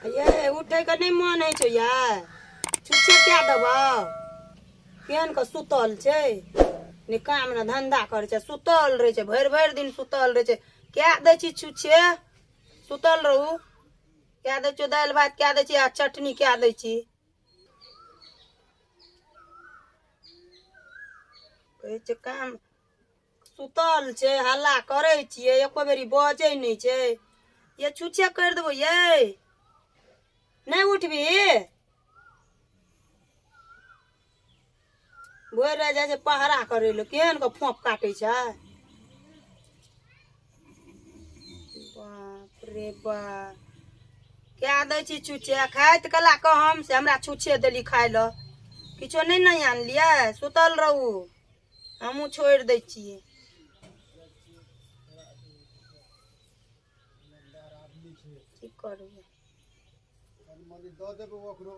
ये उठैके नहि मन होइ छौ यै, छुच्छे कए देबौ। केहन के सुतल छै, ने काम ने धंधा करै छै, सुतल रहै छै, भरि भरि दिन सुतल रहै छै। कए दै छी छुच्छे, सुतल रहू। कए दै छियौ दालि भात कए दै छी आ चटनी कए दै छी। कहै छै काम सुतल छै, हल्ला करै छियै, एको बेरी बजै नहि छै। ये छुच्छे करि देबो यै, नहि उठबी? भरि राति जाइ छै पहरा करै लए, केहन के फोंफ काटै छै। बाप रे बाप, कए दै छी छुच्छे। खाइत कला कहम से हमरा छुच्छे देली खाइ लए, किछो नहि ने आनलियै। सुतल रहू, हमहूँ छोड़ि दै छियै। की करबै, कनि मनि दऽ देबै ओकरो,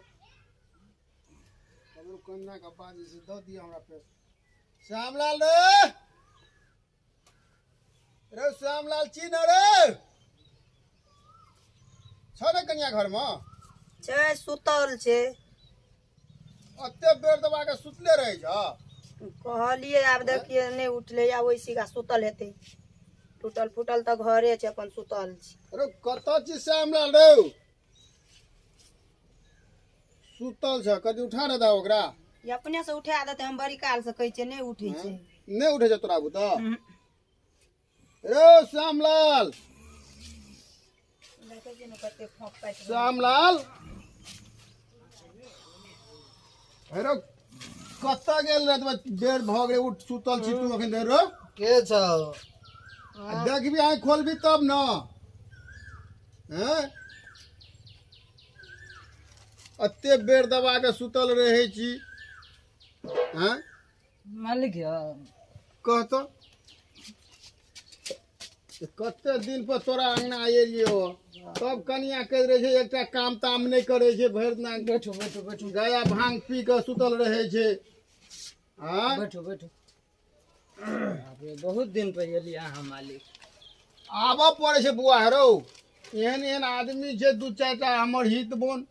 ककरो कन्याके बाद जे छै दऽ दिअ हमरा फेर। श्यामलाल रे, रे श्यामलाल छी न रे? छौ ने कनिया घरमे? छै, सुतल छै। एते बेर दबा के सुतले रहै छ? कहलियै आब देखियै, नहि उठलै, आब ओहि का सुतल हेतै। टूटल फूटल तऽ घरे छै, अपन सुतल छै। अरे कतऽ छी श्यामलाल रौ? सुतल छ, कनि उठा ने दे ओकरा। ई अपने से उठा देतै, हम बड़ी काल से कहै छियै, नहि उठै छै। नहि उठै छै तोरा बुता? रे श्यामलाल, देखै छियै ने कते फोंक काटि रहल। श्यामलाल हेरो, कतऽ गेल रहे? बेर भऽ गेलै, उठ, सुतल छी तू अखन धरि रो? के छौ? आ देखबी, आँखि खोलबी तब न। हैं, एते बेर दबा के सुतल रहै छी? हैं मालिक यौ, कह तऽ, कते दिन पर तोरा अंगना एलियो, तब कनिया कहि रहै छै एकटा काम ताम नहि करै छै, भरि दिना बैठू बैठू बैठू, गया भांग पी कऽ सुतल रहै छै। आँय, बैठू बैठू। बाप रे, बहुत दिन पर एलियै अहाँ मालिक। आबऽ पड़ै छै बुआ। हेरौ, एहन एहन आदमी छै दू चारिटा हमर हित बोन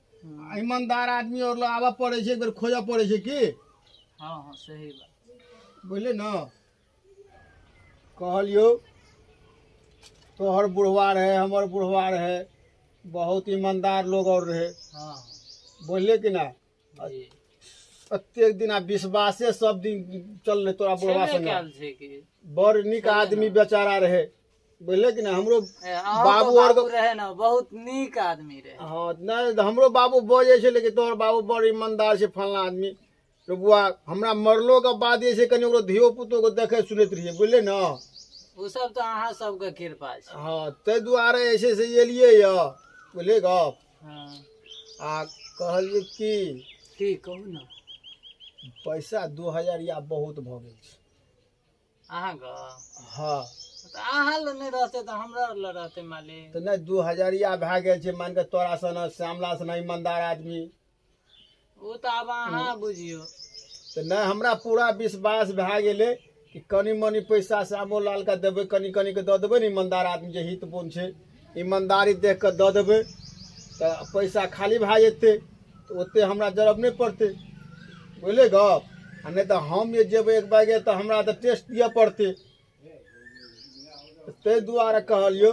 ईमानदार आदमी आओर लग आबऽ पड़ै छै, एक बेर खोजऽ पड़ै छै की। हँ हँ, सही बात। बुझलियै ने? कहलियौ, तोहर बुढ़वा रहे, हमर बुढ़वा रहे, बहुत ईमानदार लोग और रहे। हँ। बुझलियै कि ना? जी। एतेक दिन आ विश्वासे सब दिन चललै तोरा बुढ़वा छेबे संगे। कयल छै कि। बड़ नीक आदमी बेचारा रहे, बुझलियै कि ना? हमरो ए, अहूँके बाबू और बाबू रहे ने, बहुत नीक आदमी रहे। हँ, नहि तऽ हमरो बाबू बजै छै, लेकिन तोहर बाबू बड़ ईमानदार छै, फलना आदमी रे बुआ। हमरा मरलो के बाद जे छै कनि ओकरो धियो पुतो के देखै सुनैत रहियै, बुझलियै ने? ओ सब तऽ अहाँ सबके कृपा छै। हँ, ताहि दुआरे जे छै से एलियै यऽ, बुझलियै गप? हँ। आ कहलियै की, की कहू ने। पैसा 2000 या बहुत भऽ गेल छै। अहाँके? हँ। तऽ अहाँ लग नहि रहतै तऽ हमरा लग रहतै मालिक। तऽ नहि, 2000 या भए गेल छै, मानि कऽ तोरा सन श्यामला सन ईमानदार आदमी। ओ तऽ आब अहाँ बुझियौ। तऽ नहि, हमरा पूरा विश्वास भए गेलै कि कनि मनि पैसा श्यामो लालके देबै, कनि कनिके दऽ देबै ने, ईमानदार आदमी जे हित बोन छै, ईमानदारी देख कऽ दऽ देबै तऽ पैसा खाली भए जेतै, तऽ ओते हमरा जरब नहि पड़तै, बुझलियै गप? आ नहि तऽ हम जे जेबै एक बैगे तऽ हमरा तऽ टेस्ट दिअ पड़तै। ताहि दुआरे कहलियौ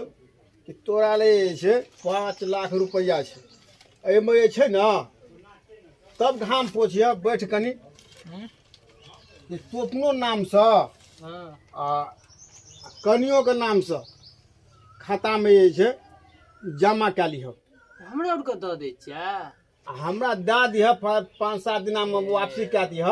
कि तोरा ले जे छै 5 लाख रुपैआ छै एहिमे जे छै ने, तब घाम पोछिह, बैठ कनि, जे तू अपनो नामसँ आ कनियोके नामसँ खातामे जे छै जमा कए लिह। हमरा आरके दऽ दै छियै? आ हमरा दए दिह, 5-7 दिनामे वापसी कए दिह।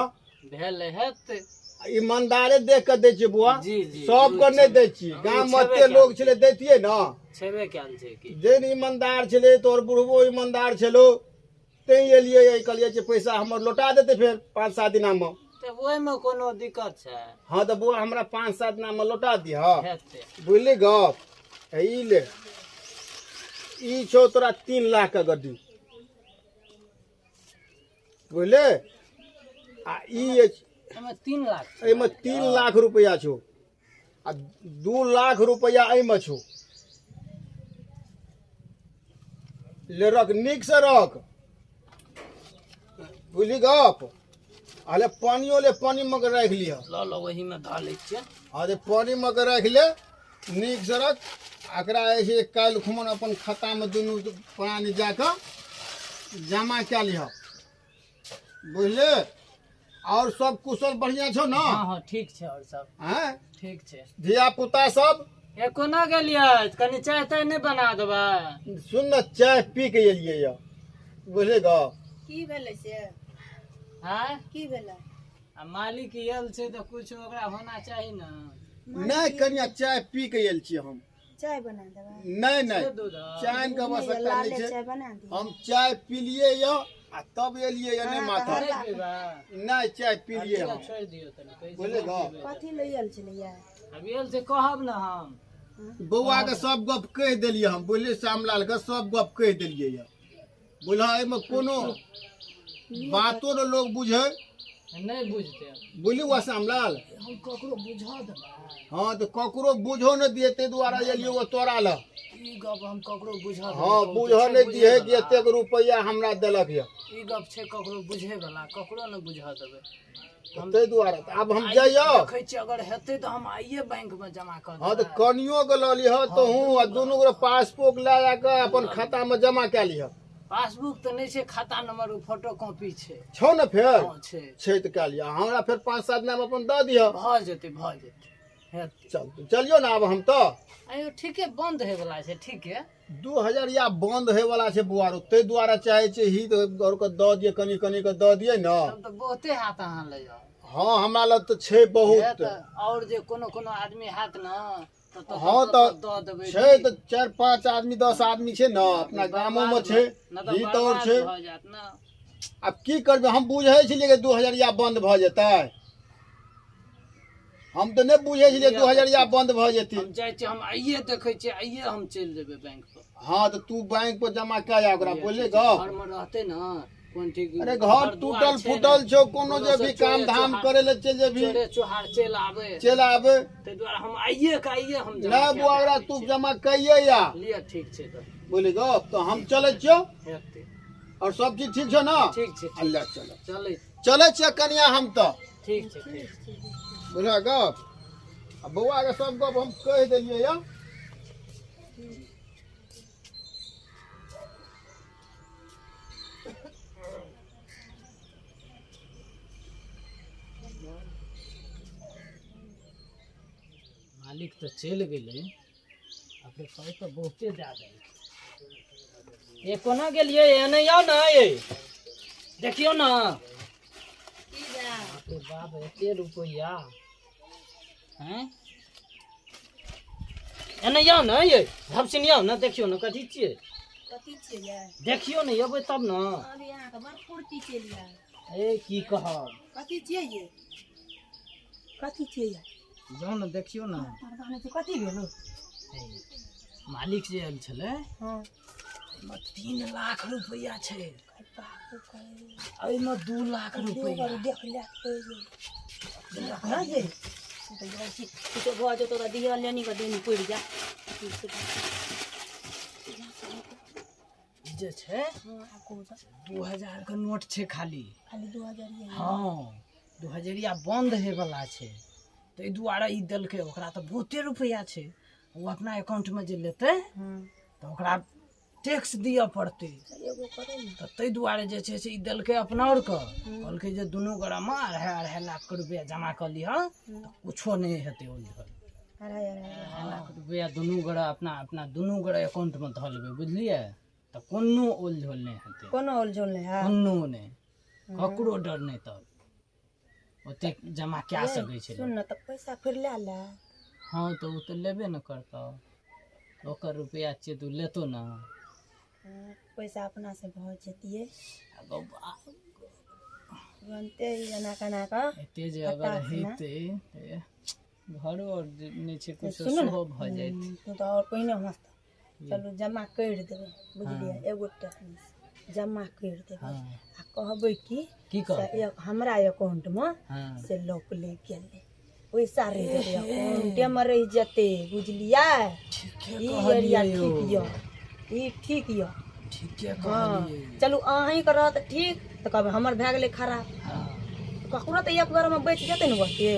भेल हेतै। ईमानदारे देख कऽ दै छियै बुआ। जी जी। सबके नहि दै छियै, गाममे एते लोग छलै, दैतियै ने। छेबे कयल छै कि। जे ने ईमानदार छलै, तोहर बुढ़बो ईमानदार छलौ, तैं एलियै, कहलियै जे पैसा हमर लौटा देतै फेर 5-7 दिनामे। तऽ ओहिमे कोनो दिक्कत छै? हँ, तऽ बौआ, हमरा 5-7 दिनामे लौटा दिह। हेतै। बुझली गप? ई ले, ई छौ तोरा 3 लाख के गड्डी, बुझले? आ ई अछि एहिमे 3 लाख छै? एहिमे 3 लाख रुपैआ छौ आ 2 लाख रुपैआ एहिमे छौ। ले रख, नीक से रख, बुझली गप? अरे पानियो ले, पानी मगर राखि लिह। लऽ लऽ, ओहीमे धऽ लै छियै। अरे पानी मगर राखि ले, नीक से रख। एकरा जे छै काल्हि खुमन अपन खातामे दुनू प्राणी जाकऽ जमा कए लिह, बुझले? और सब कुशल बढ़िया छौ ने? हाँ हाँ, ठीक छै। और सब आँय? ठीक छै। धिया पुता सब? ए, कोना गेलियै? कनि चाय ताय नहि बना देबै? सुन ने, चाय पी के एलियै यऽ, बुझले गप? की भेलै से? आँय? की भेलै? आ मालिक आयल छै तऽ कुछ ओकरा होना चाही ने। नहि कनिया, चाय पी के एल छियै हम। चाय बना देबै? नहि नहि। से दूध हँ। चाय के आवश्यकता नहि लाले छै। चाय बना दिअ। हम चाय पीलियै यऽ आ तब एलियै यऽ। नहि माथा नहि पीबै? नहि, चाय पीलियै अच्छा, हम। छोड़ि दियौ तनी, कहै छी बुझलियै नहि गप? पीबै। कथी लए आयल छलैया? आब आयल छै, कहब ने हम। बौआ के सब गप कहि देलियै हम, बुझलियै? श्यामलाल के सब गप कहि देलियै यऽ, बुझल? एहिमे कोनो बातो ने लोग बुझै। नहि बुझतै। बुझली बौआ श्यामलाल? हम ककरो बुझऽ देबै? हँ, तऽ ककरो बुझो नहि दियै, ताहि दुआरे एलियै ओ तोरा लग। ई गप हम ककरो बुझऽ देबै? हँ, बुझऽ नहि दियै कि एतेक रुपैआ हमरा देलक यऽ। ई गप छै ककरो बुझै वला? ककरो नहि बुझऽ देबै हम। ताहि दुआरे तऽ आब हम जाइयो। देखै छियै, अगर हेतै तऽ हम आइए बैंक मे जमा कऽ हँ, तऽ देबै। कनियो के लऽ लिह तोहूँ आ दुनू गोरे पासबुक लए जाकऽ अपन खातामे जमा कए लिह। पासबुक तऽ नहि छै, खाता नंबर ओ फोटो कॉपी छै। छौ ने फेर? हँ, छै। छै तऽ कए लिह। हमरा फेर 5-7 दिनामे अपन दऽ दिह। भऽ जेतै, भऽ जेतै, हेतै। चल, चलियौ ने आब हम तऽ। आइयो ठीके बन्द होय वला छै, ठीके। 2000 या बन्द होयवला छै बुआरो, ताहि दुआरे चाहै छै हित के दऽ दियै, कनि कनि के दऽ दियै ने। तब तऽ बहुते हाथ अहाँ लऽ जाउ। हँ, हमरा लग तऽ छै बहुत। आओर जे कोनो कोनो आदमी हैत ने तऽ हँ, तऽ दऽ देबै। छै तऽ 4-5 आदमी, 10 आदमी छै ने, अपना गामोमे छै, हित और छै। भऽ जायत ने। आब की करबै? हम बुझै छलियै कि 2000 या बन्द भऽ जेतै? हम तऽ नहि बुझै छलियै 2000 या बन्द भऽ जेतै। हम जाइ छियै, हम आइए देखै छियै, आइए हम चलि जेबै बैंक पर। हँ, तऽ तू बैंक पर जमा कए आ ओकरा, बुझली गप? घरमे रहतै ने, कोन ठीक। अरे घर टूटल फूटल छौ, कोनो जे भी काम धाम करे ले चलि जेबही। चोरे चोहार चलि आबै। चलि आबै। ताहि दुआरे हम आइए के आइए हम जमा नहि कए बुआ, ओकरा दै तू छियै। जमा कहिए या। लिअ, ठीक छै तऽ। बुझली गप? तऽ हम चलै छियौ। हेतै। और सब चीज ठीक छौ ने? ठीक छै। अल्लाह, चल। चलै। चलै छियै कनिया हम तऽ। ठीक छै, ठीक छै। बुझल गप? आ बौआके सब गप हम कहि देलियै यऽ। मालिक तऽ चलि गेलै, अपने पाइ तऽ बहुते दए देलकै। ये, कोना गेलियै? एने आउ ने, ये देखियौ ने। की भेल? बाप रे बाप, एते रुपैआ! हैं, एने आउ ने ये, भपसिन आउ ने, देखियौ ने कथी छियै। कथी छियै यै? देखियौ ने, एबै तब ने। अभी अहाँके बड़ फुर्ती चलि आयल। ए, की कहब। कथी छियै ये? कथी छियै यै? जाउ ने, देखियौ ने। पता नहि छै कथी भेलो। ए, मालिक जे आयल छलै, हँ। ओहिमे 3 लाख रुपैआ छै। बाप रे, एहिमे 2 लाख रुपैआ। देख ले, हाँ ये तऽ जाइ छी, किछो भऽ जेतौ तऽ दिअ लेनी के देनी पड़ि जा। ई जे छै, हँ, आब कहू तऽ। 2000 के नोट छै खाली। खाली 2000 ये? हँ, 2000 बन्द होइवला छै, ताहि दुआरे ई देलकै। ओकरा तऽ बहुते रुपैआ छै, ओ अपना अकाउंटमे जे लेतै तऽ ओकरा टैक्स दिअ पड़तै। एगो करू ने। तऽ ताहि दुआरे जे छै से ई देलकै अपना आओरके। कहलकै जे दुनू गोरामे 2.5 2.5 लाखके रुपैआ जमा कऽ लिहऽ तऽ कुछो नहि हेतै उलझल। अढ़ाई अढ़ाई? 2.5 लाख रुपैआ दुनू गोरा अपना अपना दुनू गोरा अकाउंटमे धऽ लेबै, बुझलियै? तऽ कोनो उलझल नहि हेतै। कोनो उलझल नहि है? कोनो नहि, ककरो डर नहि, तब ओतेक जमा कए सकै छै। सुन ने, तऽ पैसा फेर लए ले। हँ, तऽ ओ तऽ लेबे ने करतौ, ओकर रुपैआ छियै तऽ ओ लेतो ने। हँ, पैसा अपना से भऽ जतियै। आ गौ- तुरन्ते ई एना केना कऽ एते जे अगर फटाक से ने। हेतै तऽ घरो आओर जे नहि छै कुछो, सुनू ने। सेहो भऽ जाइत। तू तऽ आओर पहिने हँसतऽ। चलू, जमा करि देबै, बुझलियै? एगो टेकनीसँ जमा करि देबै। आ कहबै की? की से कहबै? हमरा अकाउंटमे से लॉक लागि गेलै, पैसा रहि जेतै अकाउंटेमे रहि जेतै, बुझलियै? ठीके ई एरिया कहलियै यौ। ठीक यऽ, ई ठीक यऽ। ठीके हँ कहलियै। चलू अहीँके रहत ठीक तऽ कहबै हमर भए गेलै खराब। हँ। ककरो तऽ एक बेरमे बचि जेतै ने ओते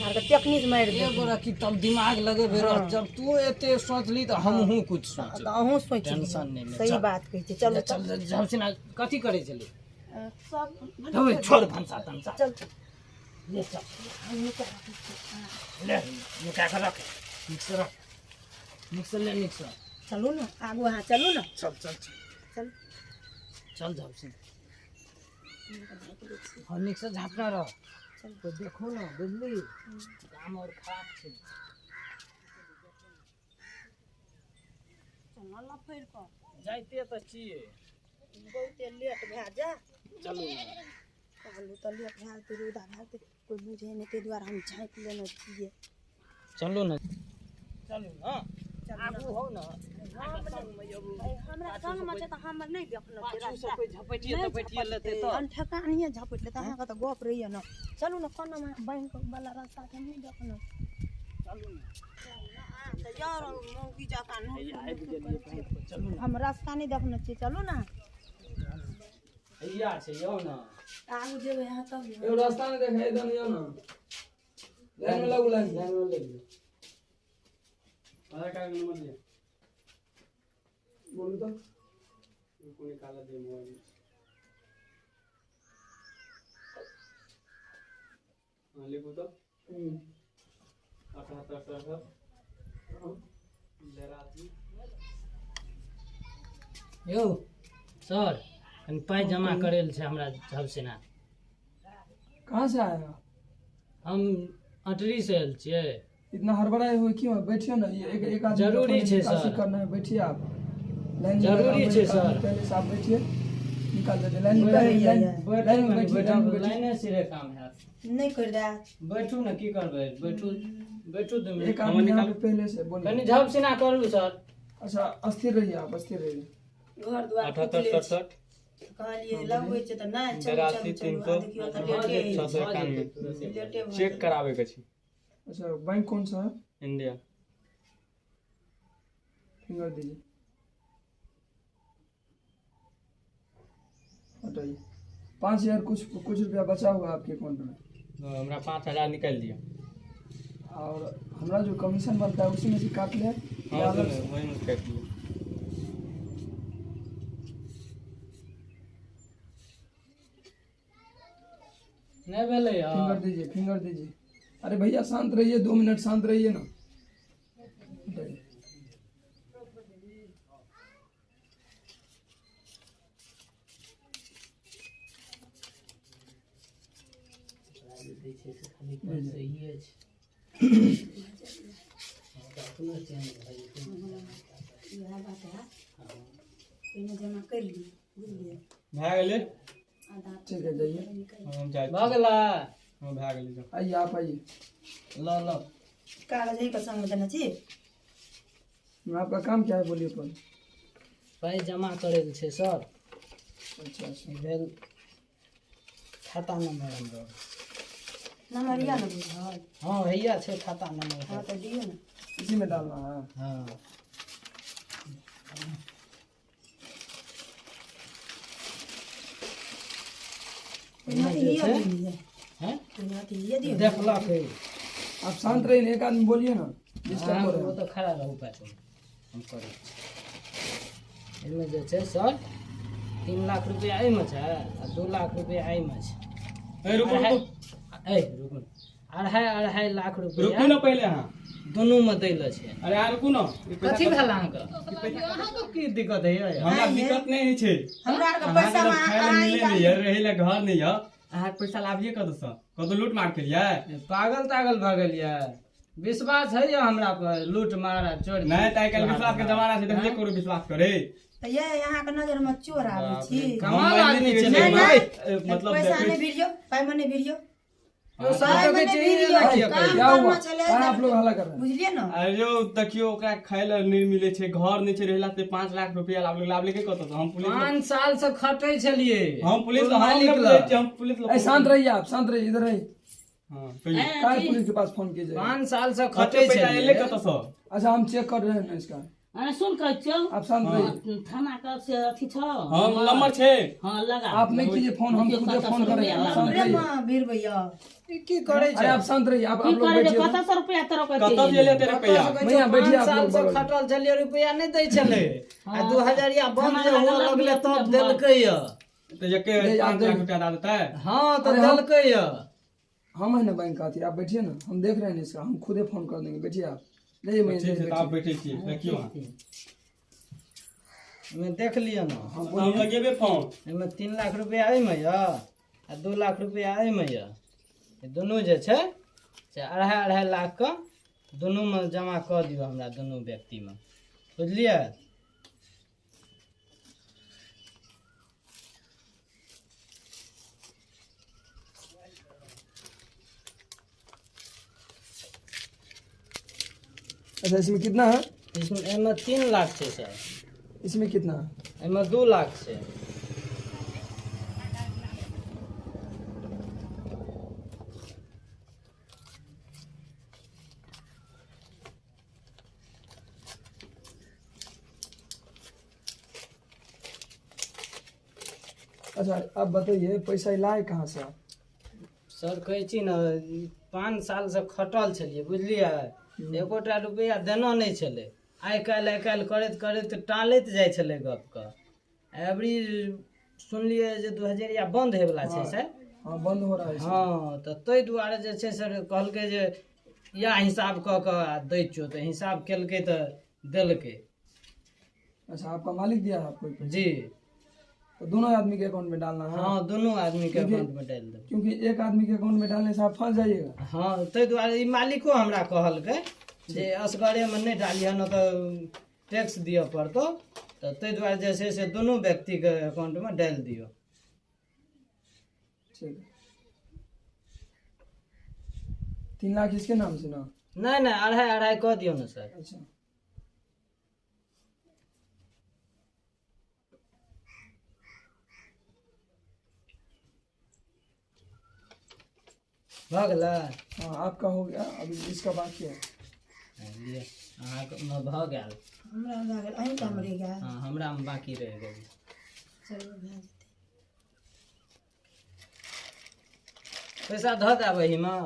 आरके टेकनीक मारि देबै। एगो रखी तब दिमाग लगेबे रह। जब तू एते सोचली तऽ हमहूँ कुछ सोच तऽ अहूँ सोचि टेंशन नहि ले, सही चल। बात कहै छी। चलू। चल चल सिना, कथी करै छली? सब ओए, छोड़ भनसा तनसा। चल। ले चल, ले नुका के रख, नीक से रख, नीक से ले, नीक से। चलू ने आगू, अहाँ चलू ने। चल चल चल। चल। चल जाउ सिना। हाँ, नीक से झाँपना रह तो देखो ना, बुझली? काम और खराब छै। लफड़ि कऽ जाइते तऽ छियै। बहुते लेट भए जा। चलू। कहलहुँ तऽ लेट भए जेतै, रौदा भए जेतै, कोइ बुझै नहि, ताहि दुआरे हम झाँपि लेने छियै। चलू ने, चलू ने, आगू हो ने। हमरा संगमे छै तऽ हमर नहि देखलक। पाछू से कोइ झपटिए तपटिए लेतै तऽ अनठकानिए झपटि लेतै। अहाँके तऽ गप रहैए ने। चलू ने, कोना बैंक वाला रास्ता छै, नहि देखलहुँ। चलू ने। तऽ यार मौगी जकाँ हैया आबि गेलियै बैंक पर, चलू ने। हम रास्ता नहि देखने छियै, चलू ने। हैया छै यौ ने। आगू जेबै अहाँ तब ने। एगो रास्ता नहीं देखा इधर नहीं ना, लाइन में लगू, लाइन। लाइन में लगियौ। आधार कार्ड नंबर दिअ। बोलू तो। रुकू, निकालऽ दिअ मोबाइल में। हाँ, लिखू तऽ। 78 67 83। यौ सर, कनि पाइ जमा करै लए छै हमरा झबसेना। कहाँ से आए हो? हम अटरी से आयल छियै। इतना हड़बड़ाए हुए क्यों है? बैठिए ना, ये एक एक आदमी का जरूरी पहले छै, निकासी सर। करना है। बैठिए आप लाइन में। जरूरी लगा, छै, एक आदमी सर। पहले से आप बैठिए, निकाल देते लाइन में, लाइन बैठू लाइन में ने, बैठिए, लाइन में बैठू, बैठिए। लाइने सिरे काम हैत। नहि करि देत। बैठू ने, की करबै? बैठू, बैठू 2 मिनट। एक आदमी यहाँ पे पहले से बोलिए। कनि झबसेना करू सर। अच्छा, अस्थिर रहिए आप, अस्थिर रहिए। घर दुआर 78 67 कहलियै लगबै छै तऽ नहि, चलू। 83 चलू चलू। 300 आ देखियौ तऽ लेटे होइ 691। छै, लेटे भऽ चेक कराबे के छै। अच्छा, बैंक कौन सा है? इंडिया। फिंगर दीजिए, हटाइए। 5,000 कुछ कुछ रुपया बचा हुआ है आपके अकाउंट में। हमरा 5,000 निकालि दिअ। और हमरा जो कमीशन बनता है उसी में से काट ले हाँ। या अलग से? वही में काटि दिअ। नहि भेलै फिंगर हँ। दीजिए, फिंगर दीजिए। अरे भैया, शांत रहिए, 2 मिनट शांत रहिए ना। हटाइए। दै छै से खाली पाइ सहिए छै। हँ, तऽ अपनो चेंज भऽ जेतै। इएह बात है, पहिने जमा करि लिअ, बुझलियै? भए गेलै। आधा। ठीक है, जाइए। हम जाइ छी। भऽ गेलै। हाँ, भए गेलै, जाउ। आइए आप, आइए। ल ल। कागज एहिके संगमे देने छी। आपका काम क्या है, बोलिए पहले। पाइ जमा करै लए छै सर। अच्छा अच्छा। ई भेल खाता नंबर हमरो। नम्बर यऽ ने बुझल? हँ, हैया छै खाता नंबर। हँ, तऽ दियौ ने। इसी में डालना है। हँ। पहिने अथी जे लिअ छै? दियौ। हैं? पहिने अथी लिअ दियौ। देखलक है। आप शांत रहिए ना, एक आदमी बोलिए ना, डिस्टर्ब अहाँ हो रहा ओ है। तऽ खड़ा रहू पाछू, हम करै छी। एहिमे जे छै सर, 3 लाख रुपया एहिमे छै आ 2 लाख रुपया एहिमे छै। ए, रुकू रुकू। ए रुकू ने। अढ़ाई अढ़ाई लाख रुपया रुकू ने पहिले अहाँ। दुनूमे दै लए छै। अरे अहाँ रुकू ने, ई पैसा कथी भेल अहाँके? अहाँके की दिक्कत है? हमरा दिक्कत नहि होइ छै। हमरा आरके अहाँके पैसा जब खाय लए मिले नहि यऽ, रहै लए घर नहि यऽ, अहाँके पैसा लाभिये कतऽसँ? कतौ लूट मार केलियै? पागल तागल भऽ गेलियै? विश्वास है यऽ हमरा पर? लूट मार आ चोर? नहि तऽ आइ काल्हि विश्वास के जमाना छै, देखलियै ककरो विश्वास करे? तऽ ये अहाँके नजरमे चोर आबै छी? कमाल आदमी छै। नहि, नहि। मतलब पैसा देखै नहि भिड़ियौ, पाइमे नहि भिड़ियौ। सब पाइमे देखै नहि छियै, भिड़ियौ। एना किया काम करै? क्या हुआ? करना छलै। कहाँ आप लोग हल्ला कर रहे हैं? बुझलियै ने? अरे यौ, देखियौ, ओकरा खाय लए नहि मिलै छै, घर नहि छै रहला से 5 लाख रुपया लाभ लाभ लेके कतऽ से? हम पुलिस 5 साल से खटै छलियै। हम पुलिस कोइ हम मालिक नहि लग। बुझै छियै, हम पुलिस ए, शांत रहिए आप, शांत रहिए, इधर रहिए। हाँ, कहियौ। काहे पुलिस के पास फोन कीजिए? 5 साल से कते खटै पैसा एलै छलियै। कतऽ से? अच्छा, हम चेक कर रहे हैं ना इसका। अरे सुन कहै छियौ, आप शांत रहिए। थाना के से अथी छौ, हम नंबर छै। हाँ लगा। आप नहीं कीजिए फोन, हम खुद फोन करेंगे। आप शांत रे रहिए। माँ भीड़ भैया की करै अरे आप शांत रहिए, आप की आप लोग करे बैठिए। कतऽ से रुपया तोरा कतऽ से एलै एते रुपैआ? भैया, बैठिए आप साल लोग से बगल में। खटल छलियै, रुपया नहि दै छलै, आ 2000 बंद जे हुअ लगलै तब देलकै यऽ। तऽ एके 5 लाख रुपया दऽ देतै? हाँ तऽ देलकै यऽ। हम है ना बैंक का अथी, आप बैठिए ना, हम देख रहे हैं इसका, हम खुदे फोन कर देंगे। बैठिए आप, जाइए भैया, ठीक छै, जाइए, तऽ आप बैठिए। बैठै छियै, देखियौ अहाँ। एहिमे देख लिअ ने। हम लगेबै फोन। एहिमे 3 लाख रुपया एहिमे यऽ आ 2 लाख रुपया एहिमे यऽ। ई दुनू जे छै से 2.5-2.5 लाख के दुनूमे जमा कऽ दियौ हमरा दुनू व्यक्तिमे, बुझलियै? अच्छा इसमें कितना है? इसमें एहिमे 3 लाख छै सर। इसमें कितना है? एहिमे 2 लाख छै। अच्छा आप बताइए पैसा लाए कहाँ से आप? सर कहै छी ने, 5 साल से खटल छलियै, बुझलियै? एकोटा रुपया देना नहि छलै। आइ काल्हि आइ काल्हि करैत करैत टालैत जाइ छलै गपके। एबरी सुनलियै जे 2000 बंद होइवला छै सर। हाँ बंद हो रहा है। हाँ तऽ ताहि दुआरे जे छै सर कहलकै जे इएह हिसाब कऽ कऽ आ दै छियौ, तऽ हिसाब केलकै तऽ देलकै। अच्छा आपका मालिक दिया है आपको पैसा? जी। तो दोनों आदमी के अकाउंट में डालना है? हाँ दोनों आदमी के अकाउंट में डालि देबै। क्योंकि एक आदमी के अकाउंट में डालने से आप फंस जाइएगा। हाँ ताहि दुआरे ई मालिको हमरा कहलकै जे असगरेमे नहि डालिहऽ, नहि तऽ टैक्स दिअ पड़तौ, तऽ ताहि दुआरे जे छै से दुनू व्यक्तिके अकाउंटमे डालि दियौ। ठीक है। 3 लाख इसके नाम से ना? नहि नहि, 2.5-2.5 कऽ दियौ ने सर। अच्छा भऽ गेलै? हाँ आपका हो गया, अभी इसका बाकी है। लिअ, अहाँके भऽ गेल। हमरा भए गेल, अहीँके हम रहि गेल। हाँ हमरामे बाकी रहि गेल। चलू भए जेतै। पैसा धऽ देब एहिमे?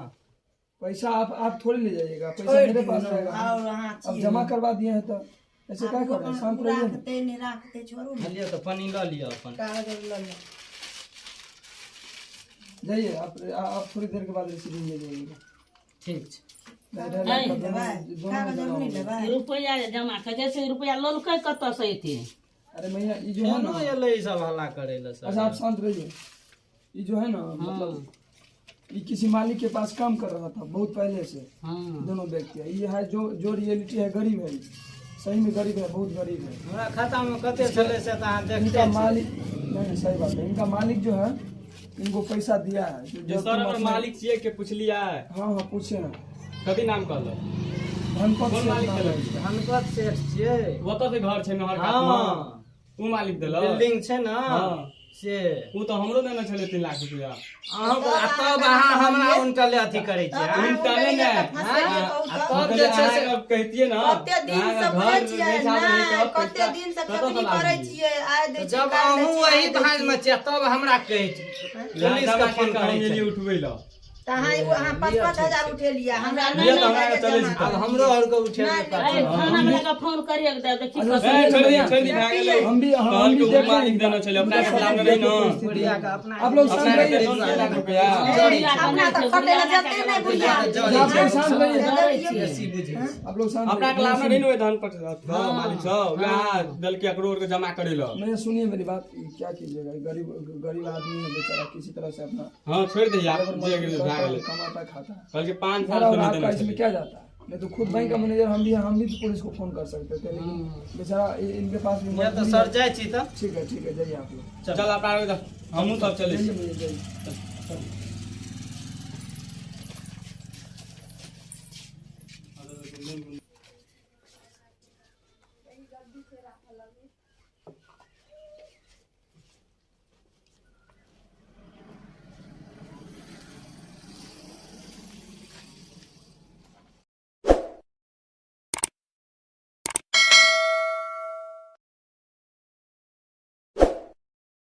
पैसा आप थोड़ी ले जाइएगा, पैसा छोड़ि मेरे दियौ पास ने, रहेगा। और अहाँ अब छियै। जमा करवा दिए हैं तो ऐसे क्या कर रहे हैं? शांत रहिए ना। राखते नहि राखते, छोड़ू ने। लिअ तऽ पानि लऽ लिअ अपन। कागज लऽ लिअ। जाइए आप, आप थोड़ी देर के बाद रिसीविंग ले जाइएगा। ठीक छै। 2.5 लाख का लेबै दोनों कागज जमा और हो नहि गया। लेबै? रुपया जे जमा कर, जैसे रुपया ललकै कतऽ से एते? अरे भैया ये जो है केना ना, एलै ई सब हल्ला करै लए सर? अच्छा आप शांत रहिए। ये जो है ना, मतलब ये किसी मालिक के पास काम कर रहा था बहुत पहले से। हाँ दोनों व्यक्ति है। ये है जो जो रियलिटी है, गरीब है, सही में गरीब है, बहुत गरीब है। हमरा खातामे कते छलै से तऽ अहाँ देखते इनका छियै। मालिक नहीं नहीं सही बात है, इनका मालिक जो है इनको पैसा दिया है। जो जे जब सर तुम हमर अपने- मालिक छियै के पुछलियै? हाँ हाँ पूछे हैं। कथी नाम कहलक? धनपत कौन सेठ मालिक नाम है देलक? इसका। धनपत सेठ छियै। ओतऽ से घर छै नहर कातमे? हाँ उ मालिक देलक? बिल्डिंग छै ने। हाँ। से उ तऽ हमरो देने छलै 3 लाख रुपया। अहाँ तब अहाँ हमरा उनटले अथी करै छियै? तब अहाँ उनटले उनटले नहि। तऽ फँसलियै कहू आ तऽ। तब जे छै से कहितियै ने, कते दिन से अहाँके बुझै घर छियै नहि छापै नहि, तब कते पैसा दिन से कतऽ खतनी से करै लाबी? छियै, आइ दै छियै जब काल्हि दै अहूँ छियै, एही आइ दै भाँजमे छियै। छियै तब हमरा कहै छी पुलिस के फोन हम करै एलियै छै। उठबै लए। तऽ अहाँ 5-5 हजार उठेलियै, हमरा नहि, लिअ तऽ नहि, हमरा चलै छी आब तऽ। हमरो आरके उठेबै नहि, पड़तै। अरे थाना वाला के फोन करिए के दे देखी। अच्छा, ए, छोड़ि दी, छोड़ि दी, भए गेलै। हम भी हम कहलकै भी उ देख मालिक देने छलै, अपना के लाबने रही ने। बुढ़िया के अपना आप लोग शांत अपना के रहिए। 3 लाख रुपया। अपना तऽ खटै लए जते नहि बुढ़िया। आप लोग शांत रहिए, बेसी बुझै छै। आप लोग शांत अपना के रहिए। लाबने रही ने ओहि धन पर मालिक सब वएह देलकै एकरो आरके जमा करै लए। मैं सुनिए मेरी बात, क्या कीजिएगा, गरीब गरीब आदमी है बेचारा, किसी तरह से अपना हाँ छोड़ि दही आप, जे भए गेलै। कमाता खाता है। कहलकै 5 साल मेरा से और नहि आपका देने इसमें छलै। क्या जाता है? नहीं तो खुद बैंक का मैनेजर हम भी तो पुलिस को फोन कर सकते थे, लेकिन बेचारा इनके पास भी या तऽ मजबूरी सर है। जाइ छी तऽ। ठीक है ठीक है, जाइए आप लोग। चल अपना आरके हमहूँ सब चलै छी। जाइए भैया, जाइए।